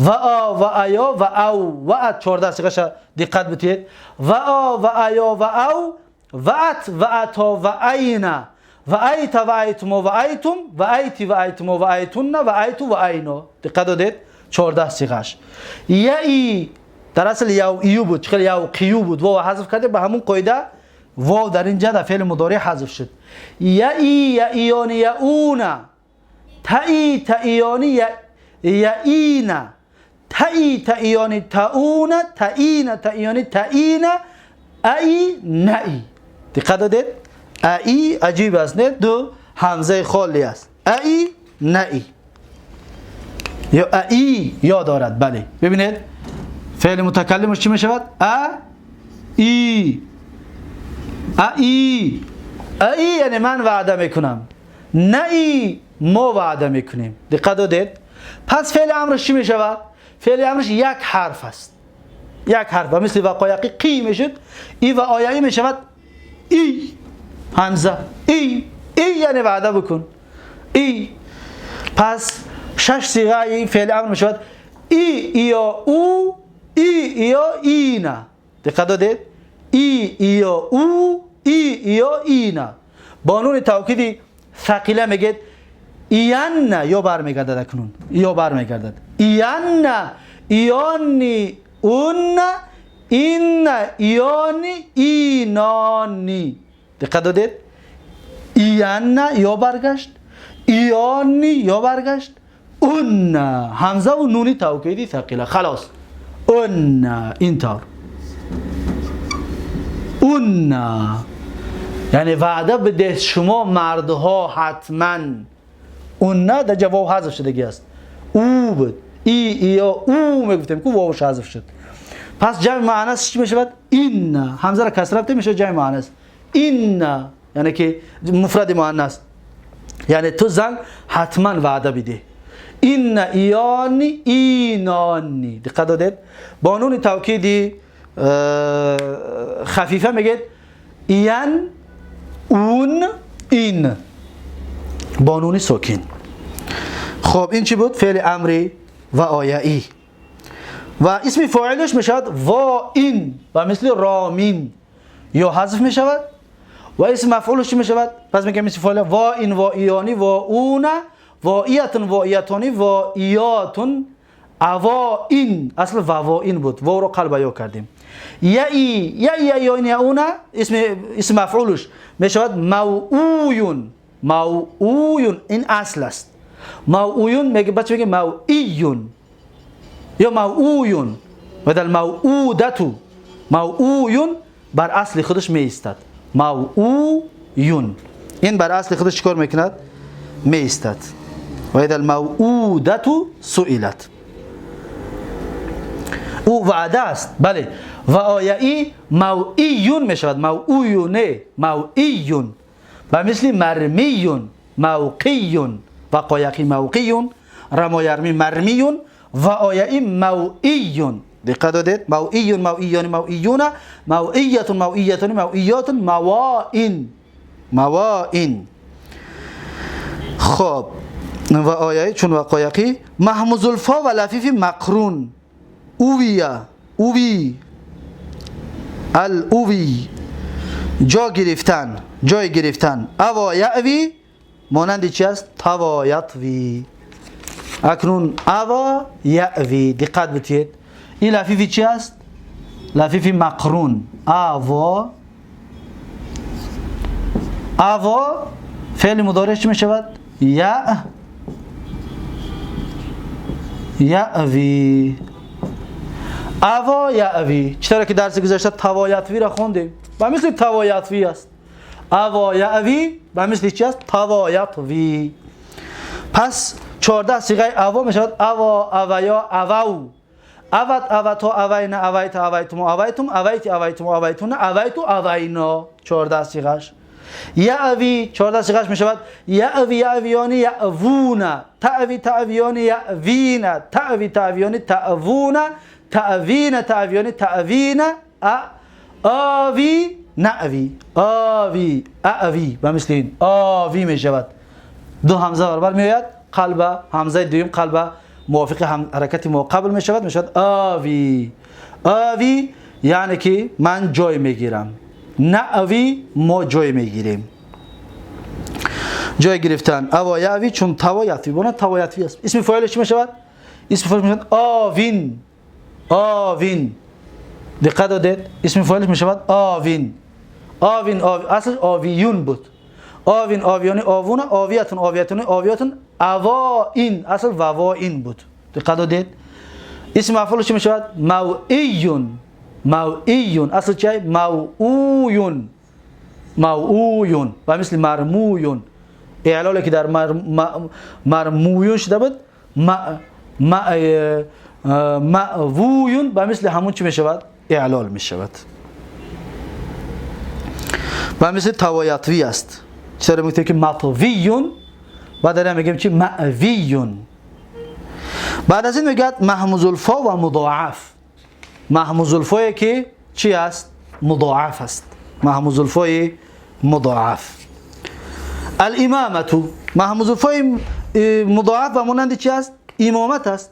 و آ و آیا و او و ات. 14 صیغه‌اش دقت بدید. و آ و آیا و او و ات و اتا و اینا و ایت و ایتم و ایتم و ایتی و ایتم و ایتن و ایتو و اینا. دقت دادید؟ 14 صیغه‌اش. یعی در اصل یو ایو بود، چخیل یو قیو بود، واو حذف کرده به همون قاعده واو در اینجا در فعل مضارع حذف شد. یعی یعیان یعون تئی تئیانی یعینا تئی تئیانی تئون تئین تئیانی تئین ای نئی. دقت دادید؟ ای عجیب است نه؟ دو همزه خالی است. ای نئی یا ای یا دارد. بله ببینید فعل متکلمش چی میشود؟ ا ای ا ای ای یعنی من وعده میکنم، نه ای ما وعده میکنیم. دقت دادید؟ پس فعل امرش چی میشود؟ فعل امرش یک حرف است، یک حرف و مثل وقایقی قی میشد، ای و آیایی میشود ای همزه ای ای یعنی وعده بکن. ای. پس شش صیغه این فعل امر می شود ای یا او، ای یا اینا. دقت دادید؟ ای یا او، ای یا اینا. با نون توکیدی ثقیله میگید ایان، یا برمیگردد اکنون، یا برمیگردد ایان، ایانی، اون، این، ایانی، اینانی. دقت دادید؟ ایان یا برگشت، ایانی یا برگشت، اون همزه و نونی توکیدی ثقیله. خلاص اون اینطور اون، یعنی وعده بده شما مردها حتما. اون نه در جواب حذف شدگی است. او بود، ای یا او میگفتیم که واوش حذف شد. پس جمع مؤنث چی میشود؟ این. همزه را کسره بده میشه جمع مؤنث. این یعنی که مفرد مؤنث، یعنی تو زن حتما وعده بده. این ایانی اینانی. دقت دادید؟ با نون توکیدی خفیفه میگید ایان، اون، این، با نون ساکن. خب این چی بود؟ فعل امری و آیه‌ای. و اسم فاعلش میشود وا این و مثل رامین یا حذف میشود. و اسم مفعولش چی میشود؟ پس میگم اسم فاعل وا این، وا ایانی، وا اون، واییتون، واییتانی، واییاتون، اوا این. اصل وا این بود، وا رو قلب یا کردیم. یعی یعی یعی یعون، اسم مفعولش میشود موعویون. موعویون این اصل است. موعویون میگه بچه میگه موعیون یا موعویون بدل موعودتو. موعویون بر اصل خودش می ایستد. موعویون این بر اصل خودش چیکار میکند؟ می ایستد. و اذا الموعودتو سئلت. او وعده است، بله. و آیه موعیون می شود، موعویونه، موعیون. و مثل مرمیون، موقیون، و قایقی موقیون، رمایرمی مرمیون. و آیه موعیون. دقت دادید؟ موعیون، موعیان، موعیون، موعیتون، موعیتون، موعیاتون، مواین، مواین. خب و آیه چون و قایقی محموز الفا و لفیف مقرون. اویا، اوی، الاوی، جا گرفتن، جای گرفتن. اوا یعوی مانند چی است؟ توا یطوی. اکنون اوا یعوی دقت بتید، این لفیفی چی است؟ لفیفی مقرون. اوا، اوا فعل مضارع چی می شود؟ یع، یعوی. اوا یعوی چطور که درس گذشته توا یطوی را خوندیم، و مثل توا یطوی است. اوا یعوی و مثل چی است؟ توا یطوی. پس 14 صیغه اوا می شود اوا، اویا، اواو، اوت، اوتو، اوینا، اویت، اویتم، اویتم، اویت، اویتم، اویتون، اویتو، اوینا. 14 صیغه‌اش. یعوی 14 صیغه‌اش می شود یعوی، یعویانی، یعوون، تعوی، تعویانی، یعوین، تعوی، تعویانی، تعوون، تعوین، تعویانی، تعوین، آوی، نعوی، آوی، اعوی. و مثل این آوی می شود. دو همزه برابر می آید، قلب همزه دوم قلب موافق هم حرکت ما قبل می شود، می شود آوی. آوی یعنی که من جای می گیرم، نعوی ما جای می گیریم. جای گرفتن. اوا یعوی چون توا یطوی، بنا توا یطوی است. اسم فاعلش چی می شود؟ اسم فاعلش می شود آوین. آوین. دقت دادید؟ اسم فاعلش می شود آوین. آوین، آوی، اصل آویون بود. آوین، آویانی، آوون، آویتون، آویتون، آویتون، اواین، اصل وواین بود. دقت دادید؟ اسم مفعولش چی می شود؟ موعیون. موعیون اصل چیه؟ موعویون. موعویون و مثل مرمویون. اعلالی که در مرمویون شده بود، مأویون و مثل همون چی می شود؟ اعلال می شود. و مثل توایطوی است. چرا میگه که مطویون و داریم میگیم چی؟ مأویون. بعد از این میگه محموز الفا و مضاعف. محموز الفا که چی است؟ مضاعف است. محموز الفای مضاعف. الامامة مهموز الفای مضاعف و مانند چی است؟ امامت است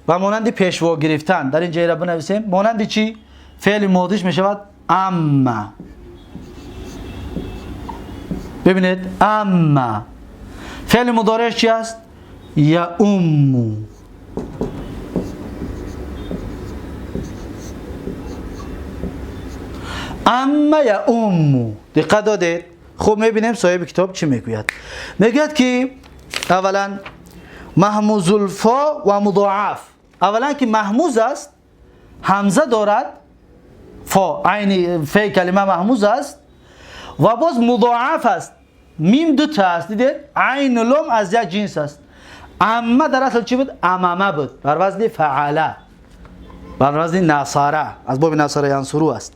و مانند پیشوا گرفتن. در اینجا را بنویسیم مانند چی؟ فعل ماضیش میشود اما. ببینید اما. فعل مضارعش چی است؟ یؤم. اما یؤم. دقت دادید؟ خب میبینیم صاحب کتاب چی میگوید. میگوید که اولا مهموز الفا و مضاعف. اولا که مهموز است، همزه دارد، فا عین فی کلمه مهموز است و باز مضاعف است، میم دو تا است. دیدید عین لام از یک جنس است. اما در اصل چی بود؟ امامه بود، بر وزن فعله، بر وزن نصاره، از باب نصاره ینصرو است.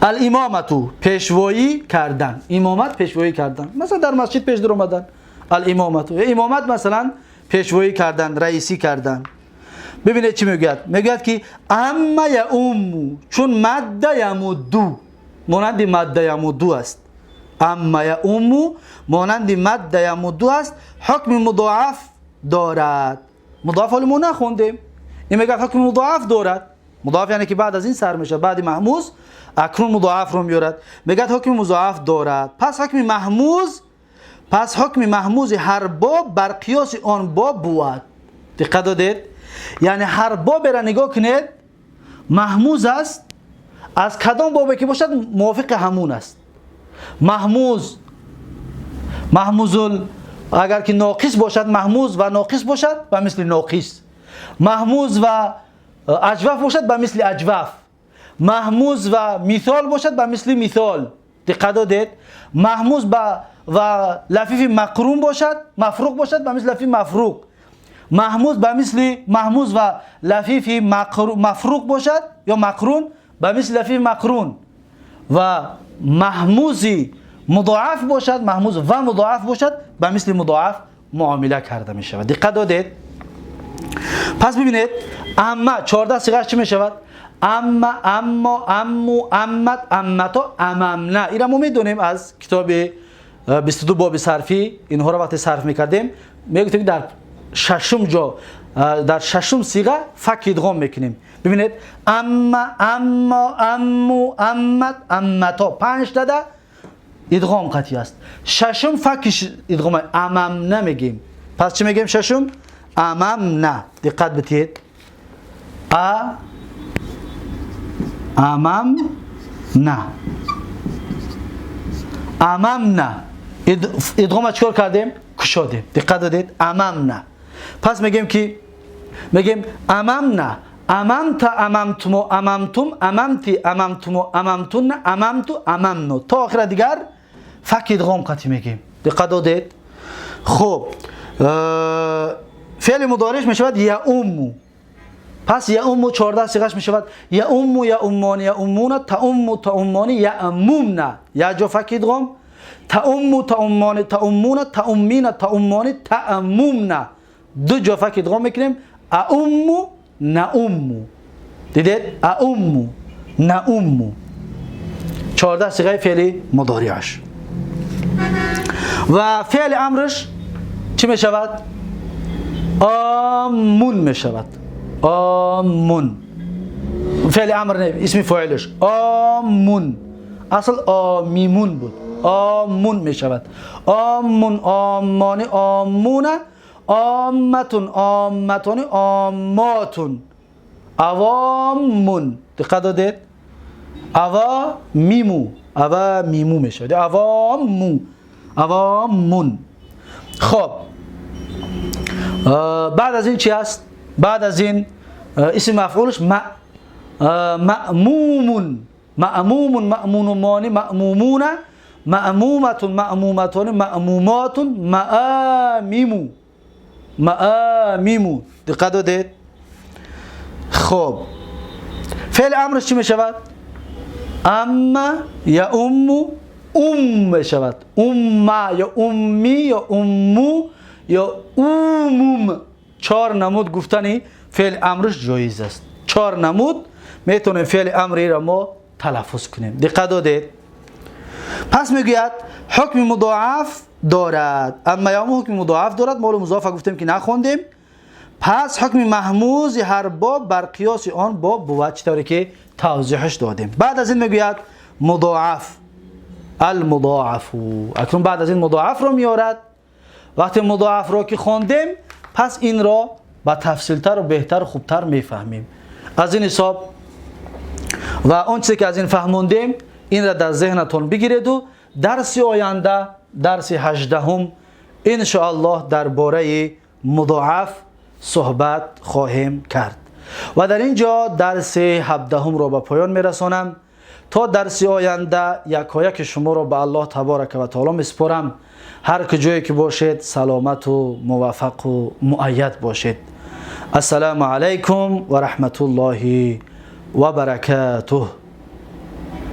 الامامتو پیشوایی کردن، امامت پیشوایی کردن، مثلا در مسجد پیش در اومدن. الامامتو امامت مثلا پیشوایی کردن، رئیسی کردن. ببینید چی میگوید؟ میگوید که اما یؤم، چون مد یمدو مانند مد یمدو است. اما یؤم مانند مد یمدو است، حکم مضاعف دارد. مضاعف حالا ما نخوندیم، این میگه حکم مضاعف دارد. مضاعف یعنی که بعد از این سر میشه، بعد مهموز اکنون مضاعف رو میارد. میگه حکم مضاعف دارد. پس حکم مهموز، پس حکم مهموز هر باب بر قیاس آن باب بود. دقت دادید؟ یعنی هر باب را نگاه کنید مهموز است، از کدام بابی که باشد موافق همون است. مهموز، مهموز اگر که ناقص باشد، مهموز و ناقص باشد و مثل ناقص، مهموز و اجوف باشد به مثل اجوف، مهموز و مثال باشد به مثل مثال. دقت دادید؟ مهموز و لفیف مقرون باشد، مفروق باشد به مثل لفیف مفروق، مهموز به مثل مهموز و لفیف مفروق باشد یا مقرون به مثل لفیف مقرون، و مهموزی مضاعف باشد، مهموز و مضاعف باشد به مثل مضاعف معامله کرده می شود. دقت دادید؟ پس ببینید اما 14 صیغه چی می شود؟ اما، اما، امو، امت، امتا، اممنا. این را ما میدونیم از کتاب 22 باب صرفی. اینها را وقتی صرف میکردیم میگفتیم در ششم جا، در ششم صیغه فک ادغام میکنیم. ببینید اما، اما، امو، امت، امتا، 5 تا ادغام قطعی است. ششم فکش ادغام امم نمیگیم. پس چی میگیم ششم؟ امم نه. دقت بدید. ا امم نه، امم نه. ادغام چیکار کردیم؟ کشادیم. دقت دادید؟ امم نه. پس میگیم که میگیم امم نه، اممت، اممتم، اممتم، اممتی، اممتم، اممتن، اممتو، اممنو، تا آخر دیگر فک ادغام قطعی میگیم. دقت دادید؟ خب فعل مضارعش میشود یؤم. پس یؤم 14 صیغه‌اش میشود یؤم، یؤمان، یؤمون، تؤم، تؤمان، یؤممن. یا جا فک ادغام، تؤم، تؤمان، تؤمون، تؤمین، تؤمان، تأممن. دو جا فک ادغام میکنیم. اؤم، نؤم. دیدید؟ اؤم، نؤم. 14 صیغه فعل مضارعش. و فعل امرش چی میشود؟ آمون میشود. آمون فعل امر نه، اسم فاعلش آمون، اصل آمیمون بود، آمون میشود. آمون، آمانی، آمون، آمتون، آمتون، آماتون، عوامون. دقت دادید؟ عوامیمو، عوامیمو میشود، عوامو، عوامون. خب بعد از این چی است؟ بعد از این اسم مفعولش مأمومون، مأمومون، مأمونمانی، مأمومون، مأمومتون، مأمومتون، مأموماتون، مآمیمو، مآمیمو. دقت دادید؟ خب فعل امرش چی میشود؟ اما یا امو، ام میشود. اما یا امی یا امو یا اوموم. 4 نمود گفتنی فعل امرش جایز است. 4 نمود میتونیم فعل امری را ما تلفظ کنیم. دقت دادید؟ پس میگوید Ҳукми мудоаф дорад, амма ё ҳукми мудоаф дорад. Мо музоф гуфтем, ки нахондем. Пас ҳукми маҳмузи ҳар боб бар қиёси он боб бувад, чӣ тавре ки тавзеҳаш додем. Баъд аз ин мегӯяд: мудоаф, алмудоафу. Акнун баъд аз ин мудоафро меорад. Вақте мудоафро ки хондем, пас инро ба тафсилтар ва беҳтар, хубтар мефаҳмем. Аз ин ҳисоб ва он чизе ки аз ин фаҳмондем, инро дар зеҳнатон бигиреду дарси оянда, дарси 18-ум, иншоаллоҳ, дар бораи мудоаф суҳбат хоҳем кард. Ва дар ин ҷо дарси 17-умро ба поён мерасонам. То дарси оянда якояки шуморо ба Аллоҳ таборака ва таоло месупорам. Ҳар куҷое ки бошед, саломату муваффақу муайяд бошед. Ассалому алайкум ва раҳматуллоҳи ва баракатуҳ.